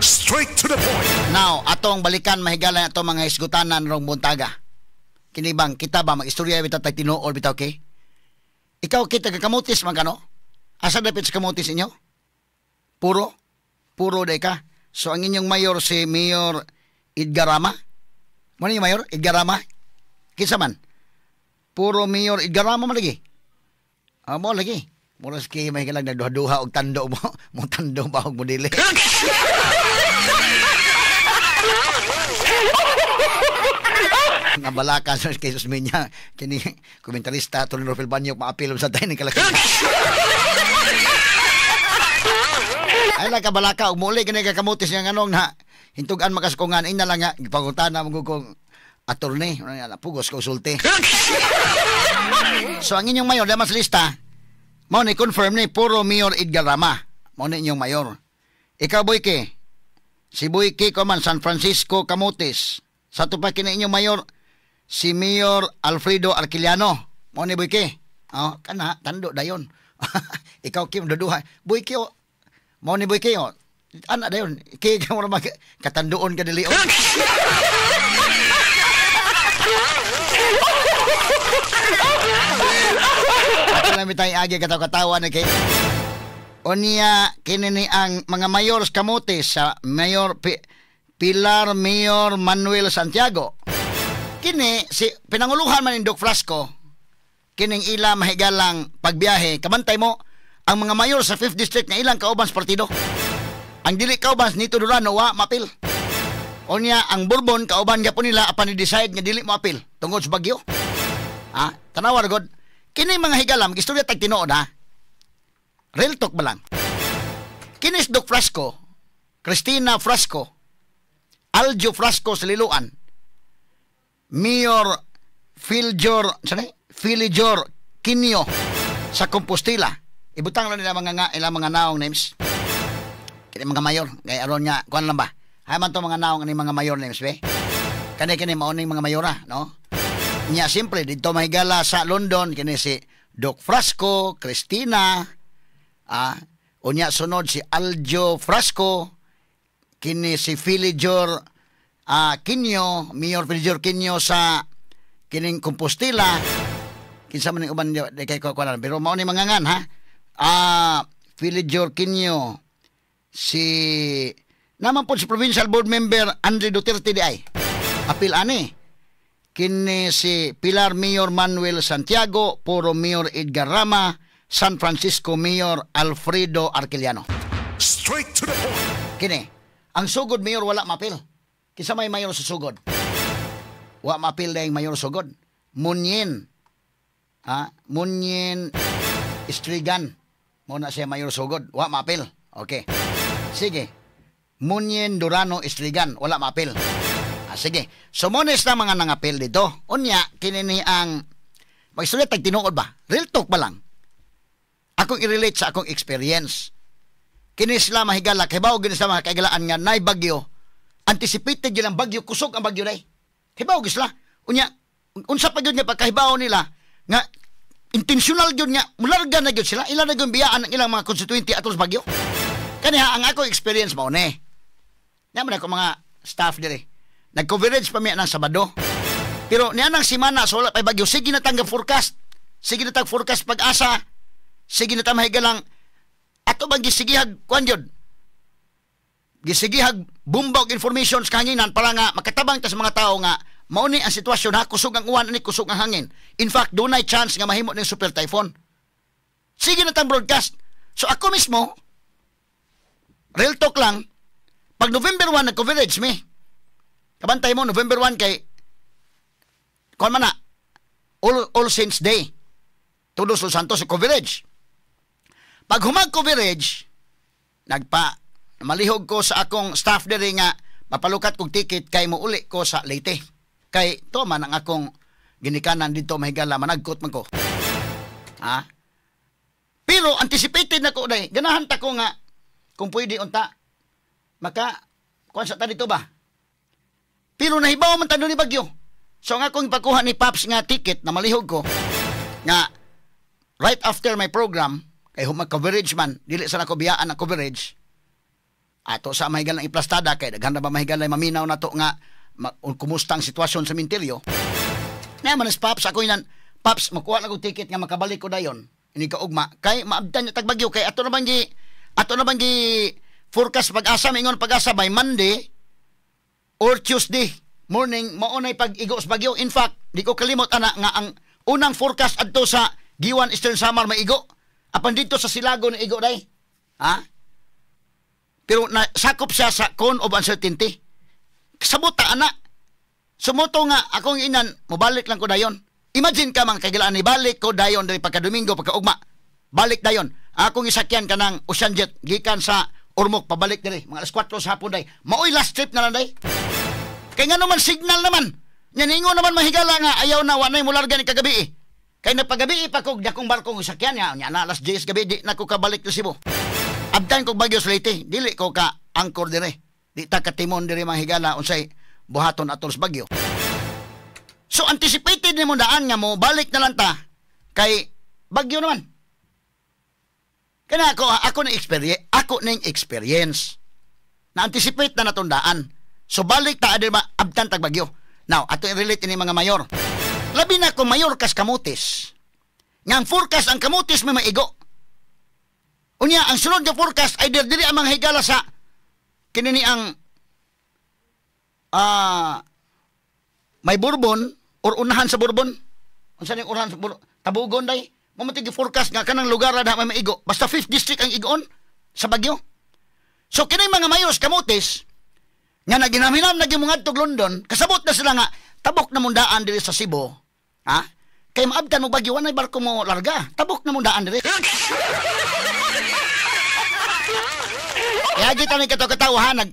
Straight to the point. Now, atong balikan, mahigala, atong mga hisgutanan rong buntaga. Kini bang kita ba mag-istorya bitaw tay tinuod bitaw kay? Ikaw kita taga Camotes man kano? Asa dapit sa Camotes inyo? Puro? Puro day ka. So ang inyong mayor si Mayor Edgar Rama? Mo ni Mayor Edgar Rama? Kinsa man? Puro Mayor Edgar Rama man lagi. Ah, mo lagi. Mura kay may kalang nagduha-duha og tando mo. Mo tando ba og mo dili. Nga balaka sa kay Susminya kini komentarista Tony Rofel Banyok maapil sa tayo ni kalaki. Ay lang ka balaka og muli kini ka Camotes nga nganong na hintugan makasukungan ina lang nga gipangutana mo kung attorney ano pugos ko sulti. So ang inyong mayor damas lista mao ni confirm ni puro Mayor Edgar Rama. Mao ni inyong mayor. Ikaw Boyke. Si Boyke ko man San Francisco Camotes. Sa tupa kini inyong mayor si Mayor Alfredo Arquiliano. Mao ni Boyke. Oh, kana tando dayon. Ikaw kim duduha. Boyke oh. Mao ni Boyke oh. Ana dayon. Kay ka mo mag katanduon ka dili oh. Ato lang bitay agi kataw-katawa ni kay. Unya kini ni ang mga mayor sa Camotes sa Mayor Pilar Mayor Manuel Santiago. Kini si pinanguluhan man ni Doc Frasco kining ila mahigalang pagbiyahe. Kabantay mo ang mga mayor sa 5th District nga ilang kauban sa partido. Ang dili kauban nito Durano wa mapil. Unya ang Bourbon kauban gyapon nila apan ni-decide nga dili mo apil tungod sa bagyo. Ha? Tanawa ra gud. Kini mga higalam gistorya tag tinuod ha. Real talk ba lang? Kini si Doc Frasco, Cristina Frasco, Aljo Frasco sa Liloan, Mayor Filjor, sorry, Filijor Kinyo sa Compostela. Ibutang lang nila mga nga, ilang mga naong names. Kini mga mayor, kay aron nga kuan lang ba? Hay man to mga naong ani mga mayor names be. Kani kini mao ning mga mayora, no? Nya siyempre didto mahigala sa London kini si Doc Frasco, Cristina, unya sunod si Aljo Frasco, kini si Filijor Kinyo, Mayor Filijor Kinyo sa kining Compostela. Kinsa man ning uban di kay kuan pero mao ni mga ngan ha. Filijor Kinyo si naman po si Provincial Board Member Andre Duterte di ay. Apil ani. Kini si Pilar Mayor Manuel Santiago, Puro Mayor Edgar Rama, San Francisco Mayor Alfredo Arquiliano. Straight to the point. Kini, ang Sugod Mayor wala mapil. Kinsa may mayor sa Sugod? Wa mapil dayeng mayor Sugod. Munyin. Ha? Munyin Estrigan. Mo na siya mayor Sugod. Wa mapil. Okay. Sige. Munyin Durano Estrigan. Wala mapil. Sige. So mones na mga nangapil dito. Unya, kini ni ang magsulit tag tinuod ba? Real talk ba lang? Akong i-relate sa akong experience. Kini sila mahigala, kay bawo gini sila mga kaigalaan nga nay bagyo. Anticipated gyud ang bagyo, kusog ang bagyo day. Hibaw gyud sila. Unya, unsa pa gyud nga pagkahibaw nila nga intentional gyud nga mularga na gyud sila, ila na gyud biyaan ang ilang mga constituency atol sa bagyo. Kaniha ang ako experience mao ni. Nya man ako mga staff diri. Nag-coverage pa mi ng Sabado. Pero niya nang simana so wala pay bagyo, sige na tang forecast. Sige na tang forecast pag-asa. Sige na tang mahigalang ato bang gisigihag kuan gyud. Gisigihag bomba og information sa kahanginan para nga makatabang ta sa mga tao nga mao ni ang sitwasyon ha, kusog ang uwan ani, kusog ang hangin. In fact, dunay chance nga mahimo ning super typhoon. Sige na tang broadcast. So ako mismo, real talk lang, pag November 1 nag-coverage mi. Kabantay mo, November 1 kay kuan man na, All Saints Day. Todos Los Santos sa coverage. Pag humag coverage, nagpa malihog ko sa akong staff diri nga mapalukat kog ticket kay mouli ko sa Leyte. Kay to man ang akong ginikanan dito mahigala managkot man ko. Ha? Pero anticipated na ko day, ganahan ta ko nga kung pwede unta maka kuan sa ta dito ba. Pero nahibaw man ta ni bagyo. So ang akong ipakuha ni Paps nga ticket na malihog ko nga right after my program kay humag coverage man, dili sa nako biyaan ang coverage. Ato sa mahigal ng iplastada kay daghan na ba mahigal ay maminaw na to nga kumusta ang sitwasyon sa minteryo. Na man Paps, ako inan Paps, makuha na kog ticket nga makabalik ko dayon. Ini ka ugma kay maabdan tag bagyo kay ato na bang gi forecast Pag-asa, mingon Pag-asa by Monday or Tuesday morning mao nay pag-igo sa bagyo. In fact, di ko kalimot ana nga ang unang forecast adto sa Giwan Eastern Samar maigo. Apan dito sa Silago na igo day. Ha? Pero nasakop siya sa cone of uncertainty. Kasabot ta ana. Sumuto nga akong inan, mobalik lang ko dayon. Imagine ka mang kagilaan ni balik ko dayon diri pagka Domingo pagka ugma. Balik dayon. Akong isakyan kanang Ocean Jet gikan sa Ormoc pabalik diri mga alas 4 sa hapon day. Maoy last trip na lang day. Kay nga naman signal naman. Nya ningo naman mahigala nga ayaw na wa nay mularga ni kagabi. Eh. Kay nagpagabi pa kog dakong barkong isakyan nya, nya na alas 10 gabi di na ko kabalik sa Cebu. Abdan kog Bagyo sa Leyte, dili ko ka angkor dire. Di ta katimon dire mahigala unsay buhaton atol sa bagyo. So anticipated nimo daan nga mo balik na lang ta kay bagyo naman. Kana ako na experience, ako ning experience. Na anticipate na natundaan. So balik ta adil ba abtan tag bagyo. Now ato i-relate ini mga mayor. Labi na kung mayor kas Camotes. Nga ang forecast ang Camotes may maigo. Unya ang sunod nga forecast ay diri ang mga higala sa kinini ang may Bourbon or unahan sa Bourbon. Unsa ning unahan sa Bourbon? Tabugon day. Mamatigi forecast nga kanang lugar na may maigo. Basta 5th district ang igoon sa bagyo. So kini mga mayos Camotes nga naginamhinam na gimungadtog London, kasabot na sila nga tabok na mundaan diri sa Cebu. Ha? Kay maabtan mo bagyo, wanay barko mo larga. Tabok na mundaan diri. Kaya kita ni kataw-kataw ha, nag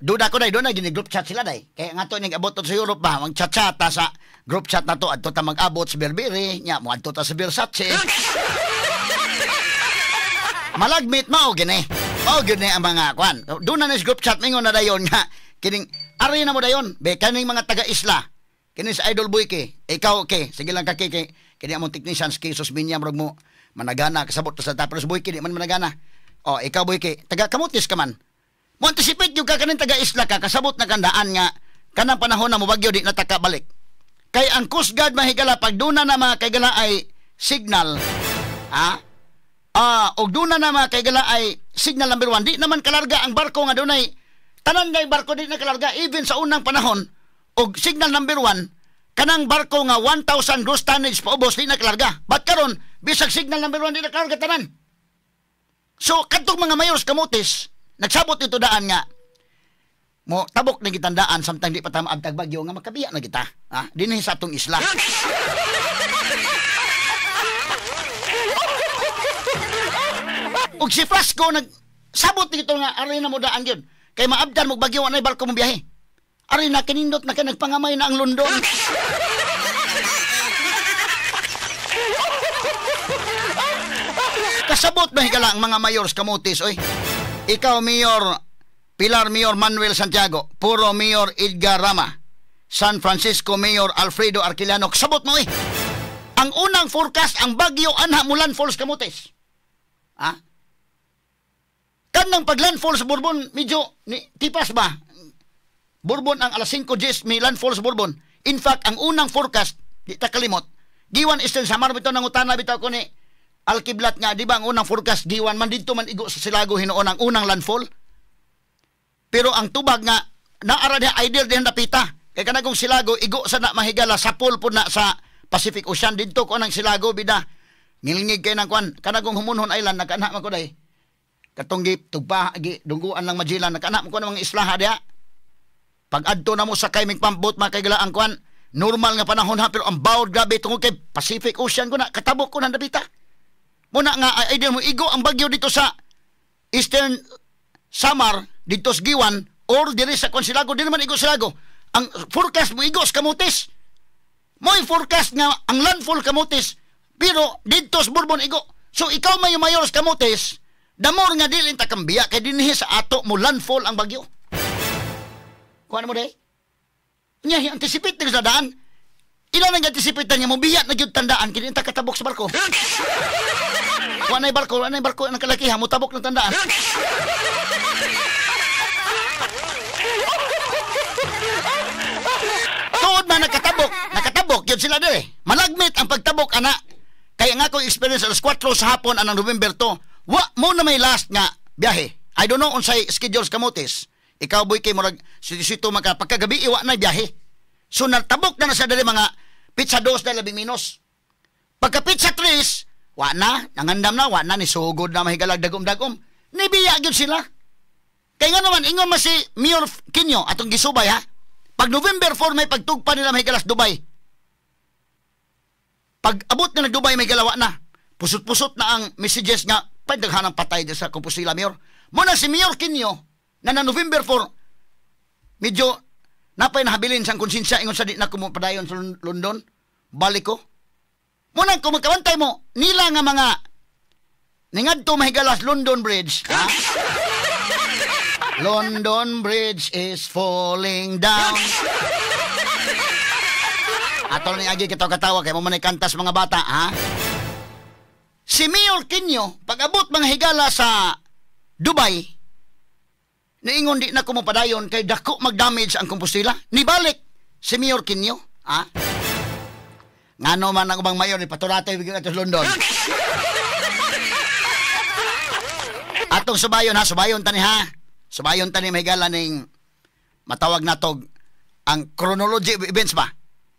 duda ko day, doon na gini group chat sila day. Kaya nga to nag-abot sa Europe ba, mag-chat-chat ta sa group chat na to, adto ta mag-abot sa Berbere, nya mo adto ta sa Versace. Malagmit mao gini. Mao gini ang mga kwan. Doon na ni group chat mingon na dayon nga kining ari na mo dayon, be kaning mga taga-isla. Kini sa Idol Boy ke, ikaw ke, sige lang ka ke, kini among technicians ke sus binya murag mo managana kasabot sa ta pero Boy ke di man managana. Oh, ikaw Boy ke, taga Camotes ka man. Mo anticipate yung ka kaning taga-isla ka kasabot na kandaan nga kanang panahon na mobagyo di na taka balik. Kay ang Coast Guard mahigala pag duna na mga kaigala ay signal, ha? Og duna na mga kaigala ay signal number 1, di naman kalarga ang barko nga dunay tanan ngay barko di na kalarga even sa unang panahon og signal number 1 kanang barko nga 1,000 gross tonnage paubos di na kalarga. But karon bisag signal number 1 di na kalarga tanan. So kadtong mga mayors Camotes nagsabot ito daan nga mo tabok na gitandaan samtang di pa ta maabtag bagyo nga makabiya na kita, ha? Dinhi sa atong isla. Ug si Frasco nagsabot nito nga ari na mo daan gyud kay maabdan mo bagyo anay barko mo biyahe. Ari na kinindot na kay nagpangamay na ang London. Kasabot na higala ang mga mayors Camotes oy. Ikaw Mayor Pilar, Mayor Manuel Santiago, Puro Mayor Edgar Rama, San Francisco Mayor Alfredo Arquilano, kasabot mo eh. Ang unang forecast ang bagyo anha mo landfall sa Camotes. Ha? Kanang pag landfall sa Bourbon medyo ni, tipas ba? Bourbon ang alas 5:10 may landfall sa Bourbon. In fact, ang unang forecast di ta kalimot. Giwan Eastern Samar bitaw nangutana bitaw ko ni Alkiblat nga di ba ang unang forecast giwan man didto man igo sa Silago hinuon ang unang landfall. Pero ang tubag nga naara diha ideal diha napita. Kay kanagong Silago igo sa na mahigala sa pool po na sa Pacific Ocean didto ko nang Silago bida. Ngilngig kay nang kwan kanagong Humonhon Island nagkana man ko day. Katong gi tugpa gi dungguan lang Magellan nagkana man ko ng mga islaha diha. Pag adto na mo sa kay pambot makaigala ang kwan normal nga panahon ha pero ang bawd grabe tungod kay Pacific Ocean ko na katabok ko nang dapita. Muna nga ideal mo igo ang bagyo dito sa Eastern Samar dito sa Giwan or diri sa Silago, di naman igo Silago. Ang forecast mo igo sa Camotes. Mo'y forecast nga ang landfall Camotes pero dito sa Bourbon igo. So ikaw may mayor sa Camotes, damor nga dili ta kambiya kay dinhi sa ato mo landfall ang bagyo. Kuan mo day? Nya anticipate na sa daan. Ila nang anticipate niya mo biya na gyud tandaan kini ta katabok sa barko. Wa nay barko, wa nay barko ang kalakihan mo tabok ng tandaan. Tinuod man nakatabok, nakatabok yun sila dire. Malagmit ang pagtabok ana. Kaya nga akong experience alas 4 sa hapon anang November 2, wa mo na may last nga biyahe. I don't know unsay schedules Camotes. Ikaw, boy, kay murag sito maka pagkagabi iwa na biyahe. So natabok na na sa diri mga petsa 2 na labing minos. Pagka petsa 3, wa na, nangandam na, wa na, ni sugod na mahigalag dagom-dagom. Nibiya gyud sila. Kaya nga naman, ingon man si Mayor Quinio, atong gisubay ha, pag November 4 may pagtugpa nila mahigalas Dubai. Pag abot na ng Dubai may galawa na. Pusot-pusot na ang messages nga pagdaghanang patay sa Compostela, Mayor. Muna si Mayor Quinio na na November 4 medyo napay nahabilin sang konsensya, ingon sa di na kumupadayon sa London. Balik ko. Muna kung magkabantay mo nila nga mga ningadto mahigalas London Bridge. Ha? London Bridge is falling down. Ato ni agi kita katawa kay mo man kantas mga bata, ha? Si Mayor Quinio, pag-abot mga higala sa Dubai, niingon di na kumupadayon kay dako mag-damage ang Compostela. Nibalik si Mayor Quinio, ha? Ngano man ang ubang mayor ni paturatoy bigyan ato sa London. Atong subayon ha, subayon tani ha. Subayon tani mahigala ning matawag natog ang chronology of events ba.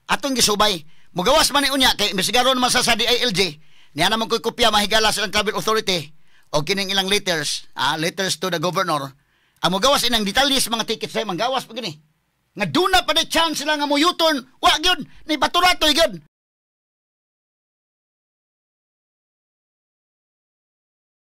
Atong gisubay. Mugawas man ni unya kay misigaro naman sa DILG. Niya naman ko'y kopya mahigala sa ilang travel authority o kining ilang letters, letters to the governor. Ang mugawas inang detalye sa mga tickets ay manggawas pa gini. Nga duna pa de chance sila nga mo U-turn, wa gyud ni paturatoy gyud.